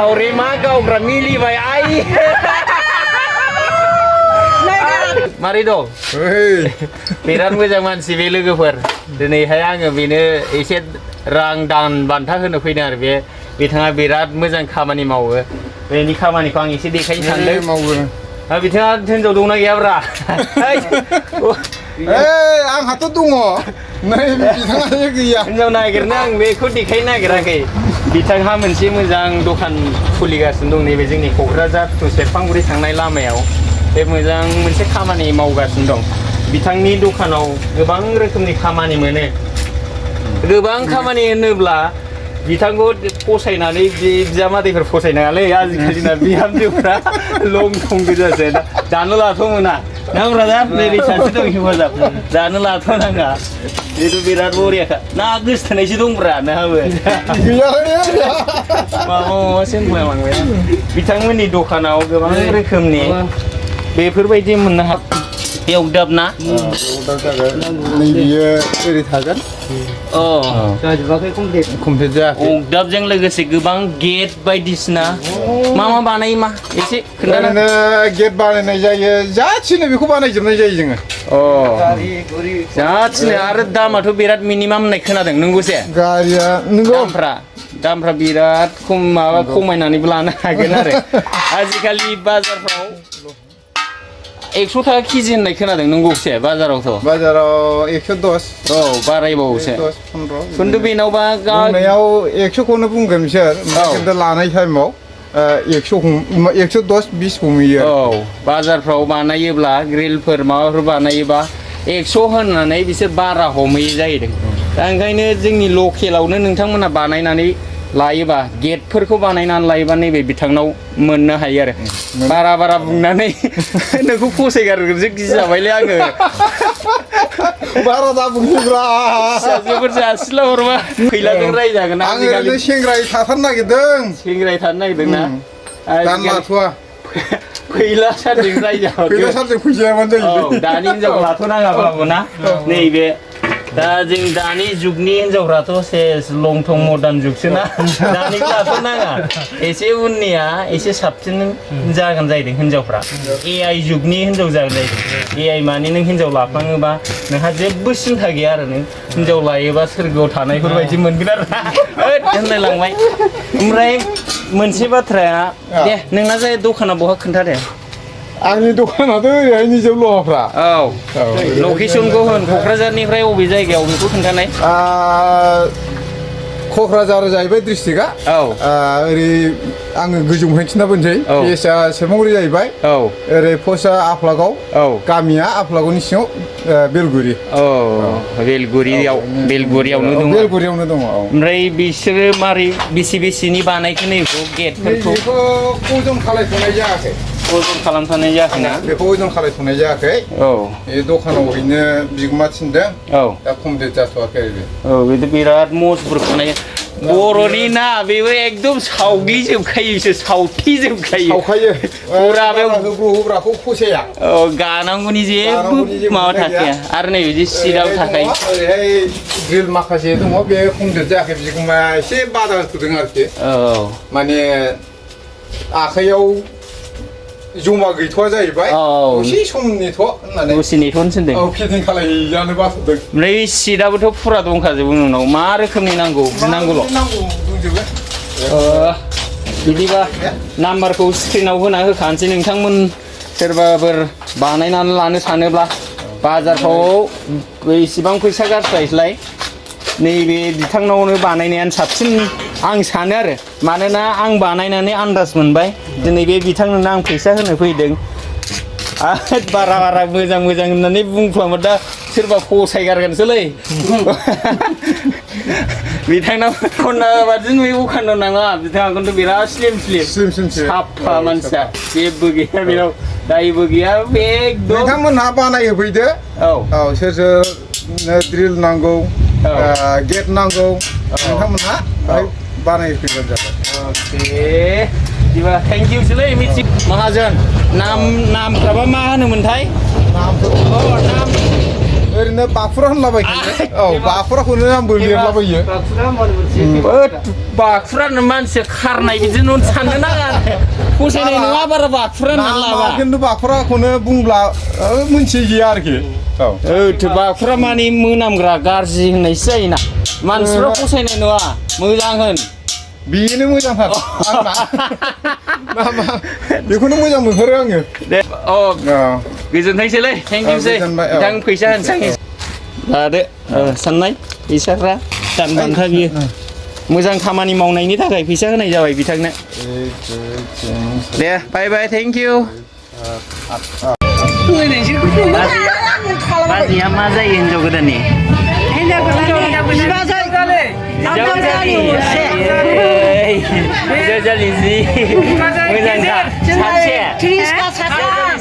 Gaorima Abo मिलिबाय I मारै दं बिराद मोजां मानसि बे लोगोफोर दिनैहाय आङो बेनो एसे रां दान बान्था होनो फैदों आरो बे बिथाङा बिराद मोजां खामानि मावो बेनि खामानिखौ आं एसे देखायनो सानदों मावो बिथाङा हिनजाव दंना गैयाब्रा आंहाथ' दङ नै बिथाङासो गैया हिनजाव नागिरनो आं बेखौ देखायनो नागिराखै बिथांहा मोनसे मोजां दखान खुलिगासिनो दं नैबे जोंनि क'क्राझार टु सेरफांगुरि थांनाय लामायाव बे मोजां मोनसे खामानि मावगासिनो दं बिथांनि दखानाव गोबां रोखोमनि खामानि मोनो गोबां खामानि होनोब्ला बिथांखौ फसायनानै बिजामादैफोर फसायनाङालै आजिखालिना बिहामजोफ्रा लं थं गोजासो दानो लाथ' मोना ना ब्रादार नै सासे दं हेफाजाब दानो लाथ' नाङा बेथ' बिराद बरियाखा ना गोसथोनायसो दंब्रा नोंहाबो माबासो होनलांबाय बिथांमोननि दखानाव गोबां रोखोमनि बेफोरबायदि मोननो हागौ एवदाब ना नैबेयो ओरै थागोन जाजोबाखै कमप्लिट जायाखै एवदाबजों लोगोसे गोबां गेट बायदिसिना मा बानायो मा एसे खोन्थानो गेट बानायनाय जायो जाथिनो बेखौ बानायजोबनाय जायो जोङो जाथिनो आरो दामाथ' बिराद मिनिमाम होननाय खोनादों नंगौसे गारिया नंगौ दामफ्रा बिराद खम माबा खमायनानैबो लानो हागोन आरो आजिखालि बाजारफ्राव 100 थाखा केजि होननाय खोनादों नंगौसे बाजारावथ' बाजाराव 110 औ बारायबावोसो 15 खिन्थु बेनावबा बुंनायाव 100खौनो बुंगोन बिसोर खिन्थु लानाय टाइमाव 110 20 हमैयो औ बाजारफ्राव बानायोब्ला ग्रिलफोर माबाफोर बानायोबा 100 होननानै बिसोर बारा हमैयो जाहैदों दा ओंखायनो जोंनि लकेलावनो नोंथांमोना बानायनानै लायोबा गेटफोरखौ बानायनानै लायोबा नैबे बिथांनाव मोननो हायो आरो बारा बुंनानै नोंखौ फसायगारगोनसो गिजाबायलै आङो बारा दा बुंसैब्रा फिसाजोफोर जासिला हरबा फैलाजों रायजागोन आजिखालि सेंग्रायै थाथारनो नागिरदों ना दान लाथ'वा फैला सारजों रायजागोन फैला सारजों फैजायाबानो जायो दानि हिनजाव लाथ'नाङाब्लाबो ना नैबे दा जों दानि जुगनि हिनजावफ्राथ' सेस लं थं मडार्न जुगसोना दानिखौ लाथ'नाङा एसे उननिया एसे साबसिन जागोन जाहैदों हिनजावफ्रा AI जुगनि हिनजाव जागोन जाहैदों AI माने नों हिनजाव लाफ्लाङोबा नोंहा जेबो सिन्था गैया आरो नों हिनजाव लायोबा सोरगोआव थानायफोरबायदि मोनगोन आरो होनलायलांबाय ओमफ्राय मोनसे बाथ्राया दे नोंना जाय दखाना बहा खोन्थादे आंनि दखानाथ' ओरैहाय निजोब लहाफ्रा लकेसनखौ होन क'क्राझारनिफ्राय अबे जायगायाव बेखौ खोन्थानाय क'क्राझार जाहैबाय डिस्ट्रिक्टआ ओरै आङो गोजौनिफ्राय खिन्थाबोनोसै पेसा सेरफांगुरि जाहैबाय ओरै पस्टआ आफलागाव गामिया आफलागावनि सिङाव बेलगुरियावनो दङ ओमफ्राय बिसोरो मारै बेसेनि बानायखो नैखौ गेटफोरखौ अजन खालायथ'नाय जायाखै अजन खालामथ'नाय जायाखै ना बेखौ अजन खालायथ'नाय जायाखै बे दखानाव हैनो बिगोमा थिनदों दा कमप्लिट जाथ'वाखै आरो बेथ' बिराद मजबुत खानाय बर'नि ना बेबो एकदम सावग्लिजोबखायो सावथेजोबखायो फुरा बे होब्राखौ फसाया गानांगौनि जेबो माबा थाखाया आरो नै बिदि सिटआव थाखायो ओरैहाय ग्रिल माखासे दङ बे कमप्लिट जायाखै बिगोमाया एसे बादा होथ'दों आरोखि माने आखाइयाव जमा गैथ'आ जाहैबाय दसे सम नेथ' होननानै दसे नेथ'नो थिनदों फिटिं खालायजानो बाथ'दों ओमफ्राय सिटआबोथ' फुरा दंखाजोबो नोंनाव मा रोखोमनि नांगौ बिनांगौल' दंजोबो बिदिबा नाम्बारखौ स्क्रिनाव होना होखानोसै नोंथांमोन सोरबाफोर बानायनानै लानो सानोब्ला बाजारफ्राव बेसेबां फैसा गारस्लायस्लाय नैबे बिथांनावनो बानायनायानो साबसिन आं सानो आरो मानोना आं बानायनानै आन्दाज मोनबाय दिनै बे बिथांनोनो आं फैसा होनो फैदों बारा मोजां होननानै बुंफ्लाङो दा सोरबा फसायगारगोनसोलै बिथांनाव बादि बे दखानाव नाङा बिथाङा खिन्थु बिराद स्लिम साफा मानसिया जेबो गैया बेनाव दायबो गैया एकदम नोंथांमोनहा बानायहोफैदो सोर ड्रिल नांगौ गेट नांगौ नोंथांमोनहा बानायफैबानो जाबाय बिदिबा थेंक इउसोलै मिथि माहाजोन नामफ्राबा मा होनोमोनथाय ओरैनो बाखुरा होनलाबायखायो औ बाखुराखौनो आंबो लिरलाबायो बाखुरानो मानसि खारनाय बिदिनो साननो नाङा फसायनाय नङा बारा बाखुरा होननानै लाबा खिन्थु बाखुराखौनो बुंब्ला मोनथियै गैया आरोखि बाखुरा माने मोनामग्रा गाज्रि होननायसो जायोना मानसिफ्रा फसायनाय नङा मोजां होन बेनो मोजांथार आंना बेखौनो मोजां मोनहरो आङो दे गोजोनथोंसैलै थेंकिउसै बिथां फैसा होनसै लादो साननाय फैसाफ्रा दान बान्था बियो मोजां खामानि मावनायनि थाखाय फैसा होनाय जाबाय बिथांनो दे बाय बाय थेंकिउ बाजैया मा जायो हिनजाव गोदाननि बिजावजालि जि मोजांथार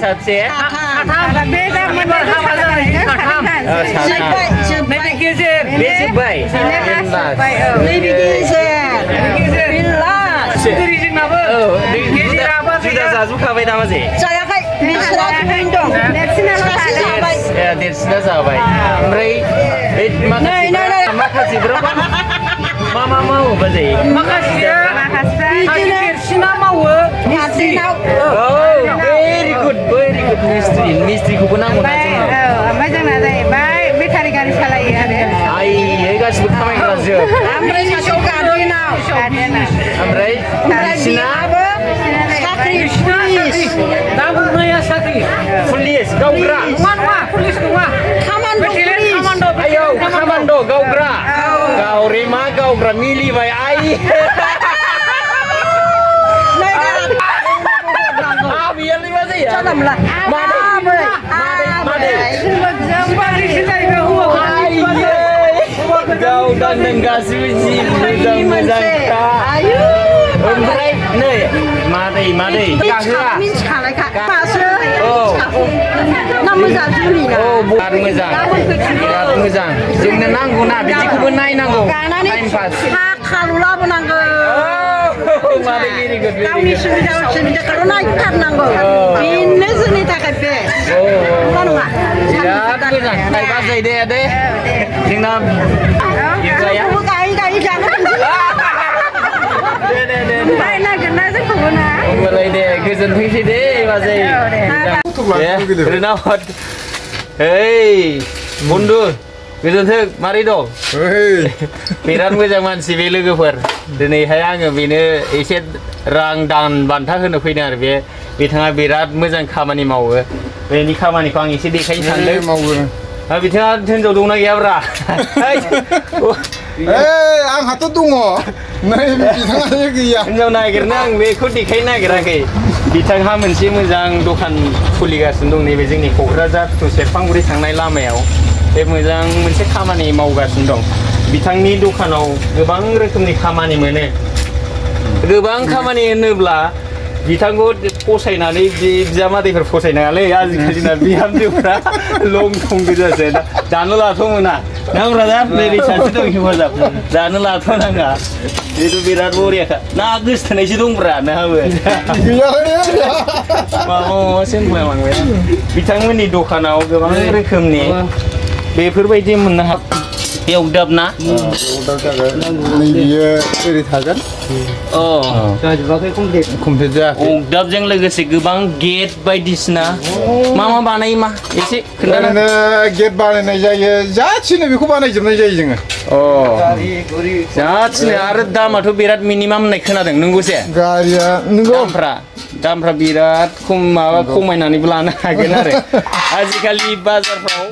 साबसे जाजोबखाबाय नामा जे देरसिना जाबाय ओमफ्राय माखासेफ्रा मा मावो बाजै माखासेया देरसिना मावो भेरि गुड मिस्ट्रिखौबो नांगौ ना ओमफ्राय जोंना जाहैबाय बेटारि गारि सालायो आरो आयै गासिबो खामायग्रा जोब ओमफ्राय सासेयाव ओमफ्राय दा बुंनाया साख्रि पुलिस गावग्रा नङा पुलिस नङा खामान्ड' गावग्रा गावरिमा गावग्रा मिलिबाय आइ आबियालाय मा जायो गावदांदों गासिबो जि मोजां ओमफ्राय नै मादै गाहोआ बिराद मोजां जोंनो नांगौना बिदिखौबो नायनांगौ टाइम पास लाबोनांगौ मादै भेरि गुड गावनि सुबिदाखौल' नायथारनांगौ बेनो जोंनि थाखाय बे नङा बिराद मोजां बाजै दे जोंना गायै जानो नागिरना जोंखौबो ना होमबालाय दे गोजोनथोंसै दे बाजै बन्दु गोजोन्थों मारै दं बिराद मोजां मानसि बे लोगोफोर दिनैहाय आङो बेनो एसे रां दान बान्था होनो फैदों आरो बिथाङा बिराद मोजां खामानि मावो बेनि खामानिखौ आं एसे देखायनो सानदों मावो बिथाङा हिनजाव दंना गैयाब्रा आंहाथ' दङ नै बिथाङानो गैया हिनजाव नागिरनो आं बेखौ देखायनो नागिराखै बिथांहा मोनसे मोजां दखान खुलिगासिनो दं नैबे जोंनि क'क्राझार टु सेरफांगुरि थांनाय लामायाव बे मोजां मोनसे खामानि मावगासिनो दं बिथांनि दखानाव गोबां रोखोमनि खामानि मोनो गोबां खामानि होनोब्ला बिथांखौ फसायनानै बिजामादैफोर फसायनाङालै आजिखालिना बिहामजोफ्रा लं थं गोजासो जानो लाथ' मोना ना ब्रादार नै सानसे दं हेफाजाब जानो लाथ' नाङा बेथ' बिराद बरियाखा ना गोसथोनायसो दंब्रा नोंहाबो माबासो होनलांबाय बिथांमोननि दखानाव गोबां रोखोमनि बेफोरबायदि मोननो हागौ एवदाब ना बियो ओरै थागोन कमप्लिट जायाखै अगदाबजों लोगोसे गोबां गेट बायदिसिना मा बानायो मा एसे खोन्थानो गेट बानायनाय जायो जाथिनो बेखौ बानायजोबनाय जायो जोङो जाथिनो आरो दामाथ' बिराद मिनिमाम होननाय खोनादों नंगौसे गारिया नंगौ दामफ्रा बिराद खमायनानैबो लानो हागोन आरो आजिखालि बाजारफ्राव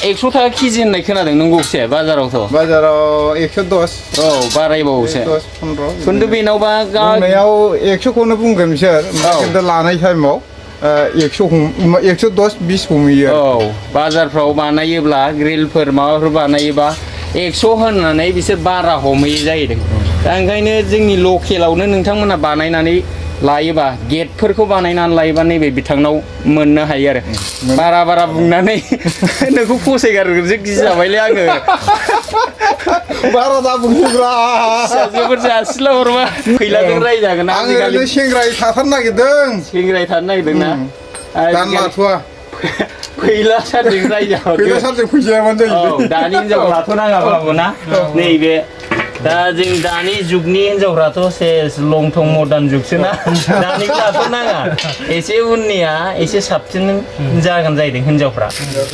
100 थाखा केजि होननाय खोनादों नंगौसे बाजारावथ' बाजाराव 110 औ बारायबावोसो 15 खिन्थु बेनावबा बुंनायाव 100खौनो बुंगोन बिसोर खिन्थु लानाय टाइमाव 110 20 हमैयो औ बाजारफ्राव बानायोब्ला ग्रिलफोर माबाफोर बानायोबा 100 होननानै बिसोर बारा हमहैयो जाहैदों दा ओंखायनो जोंनि लकेलावनो नोंथांमोना बानायनानै लायोबा गेटफोरखौ बानायनानै लायोबा नैबे बिथांनाव मोननो हायो आरो बारा बुंनानै नोंखौ फसायगारगोनसो गिजाबायलै आङो बारा दा बुंब्रा जोबोर जासिला हरबा फैलाजों रायजागोन आजिखालि सेंग्रायै थाथारनो नागिरदों ना दान लाथ'वा फैला सारजों जायगायाव फैला सारजों फैजायाबानो जायो दानि हिनजावफ्राथ' नाङाब्लाबो ना नैबे दा जों दानि जुगनि हिनजावफ्राथ' सेस लं थं मडार्न जुगसो ना दानिफ्राथ' नाङा एसे उननिया एसे साबसिन जागोन जाहैदों हिनजावफ्रा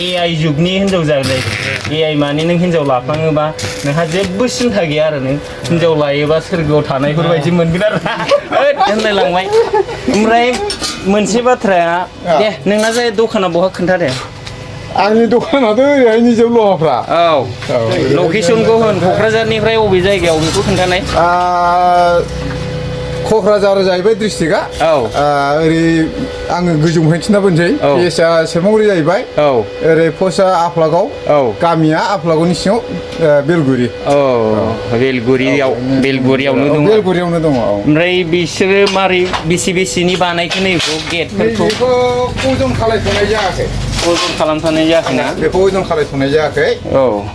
AI जुगनि हिनजाव जागोन जाहैदों AI माने नों हिनजाव लाफ्लाङोबा नोंहा जेबो सिन्था गैया आरो नों हिनजाव लायोबा सोरगोआव थानायफोर बायदि मोनगोन आरो ना होनलायलांबाय ओमफ्राय मोनसे बाथ्राया दे नोंना जाय दखाना बहा खोन्था दे आंनि दखानाथ' ओरैहाय निजोम लहाफ्रा लकेसनखौ होन क'क्राझारनिफ्राय अबे जायगायाव बेखौ खोन्थानाय क'क्राझार जाहैबाय डिस्ट्रिक्टआ ओरै आङो गोजौनिफ्राय खिन्था बोनोसै पिएसआ सेरफांगुरि जाहैबाय ओरै पस्टआ आफलागाव गामिया आफलागावनि सिङाव बेलगुरि बेलगुरियावनो दङ बेलगुरियावनो दङ ओमफ्राय बिसोरो मारै बेसेनि बानायखो नैखौ गेटफोरखौ अजन खालायथ'नाय जायाखै अजन खालामथ'नाय जायाखै ना बेखौ अजन खालायथ'नाय जायाखै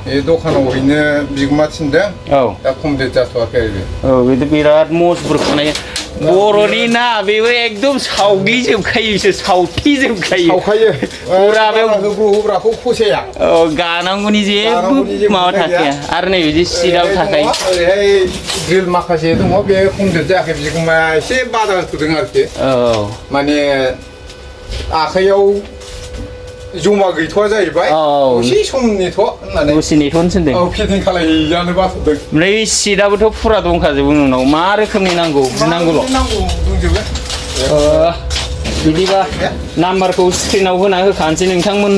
बे दखानाव ओरैनो बिगोमा थिनदों दा कमप्लिट जाथ'वाखै आरो बेथ' बिराद मजबुर खानाय बर'नि ना बेबो एकदम सावग्लिजोबखायो बिसोर सावग्लिजोबखायो फुरा बे होग्राखौ फसाया गानांगौनि जेबो माबा थाखाया आरो नै बिदि सिटआव थाखायो ओरैहाय ड्रिल माखासे दङ बे कमप्लिट जायाखै बिगोमा एसे बादा होथ'दों आरोखि माने आखाइयाव जमा गैथ'आ जाहैबाय दसे सम नेथ' होननानै दसे नेथ'नो थिनदों फिटिं खालायजानो बाथ'दों ओमफ्राय सिटआबोथ' फुरा दंखाजोबो नोंनाव मा रोखोमनि नांगौ नांगौल' दंजोबो बिदिबा नाम्बारखौ स्क्रिनाव होना होखानोसै नोंथांमोन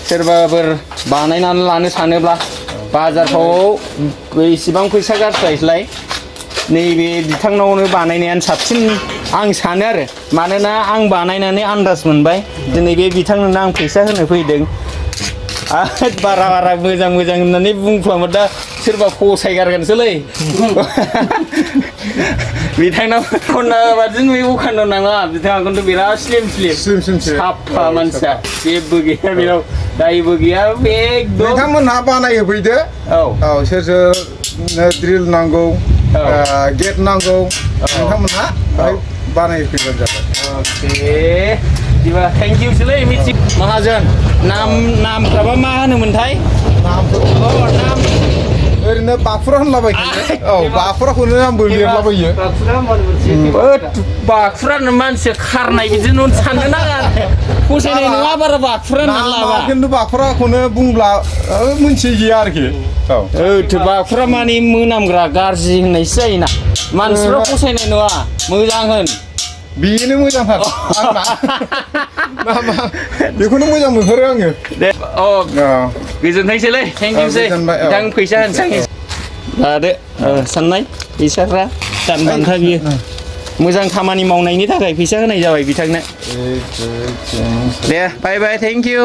सोरबाफोर बानायनानै लानो सानोब्ला बाजारफ्राव इसेबां फैसा गारस्लायस्लाय नैबे बिथांनावनो बानायनायानो साबसिन आं सानो आरो मानोना आं बानायनानै आन्दाज मोनबाय दिनै बे बिथांनोनो आं फैसा होनो फैदों बारा मोजां होननानै बुंफ्लाङो दा सोरबा फसायगारगोनसोलै बिथांनाव बादि नुयो दखानाव नाङा बिथाङा खिन्थु बिराद स्लिम साफा मानसिया जेबो गैया बेनाव दायबो गैया एकदम नोंथांमोनहा बानायहोफैदो सोर ड्रिल नांगौ गेट नांगौ नोंथांमोनहा बानायफैबानो जाबाय बिदिबा थेंक इउसोलै मिथि माहाजोन नामफ्राबा मा होनोमोनथाय नाम ओरैनो बाखुरा होनलाबायखायो बाखुराखौनो आंबो लिरलाबायो बाखुरा मानसिया खारनाय बिदिनो साननो नाङा फसायनाय नङा बारा बाखुरा होननानै लाबा खिन्थु बाखुराखौनो बुंब्ला मोनथियै गैया आरोखि बाखुरा माने मोनामग्रा गाज्रि होननायसो जायोना मानसिफ्रा फसायनाय नङा मोजां होन बेनो मोजांथार बेखौनो मोजां मोनथारो आङो दे गोजोनथोंसैलै थेंक इउसै नोंथां फैसा होनसै लादो साननाय फैसाफ्रा दान बान्था बियो मोजां खामानि मावनायनि थाखाय फैसा होनाय जाबाय बिथांनो दे बाय बाय थेंक इउ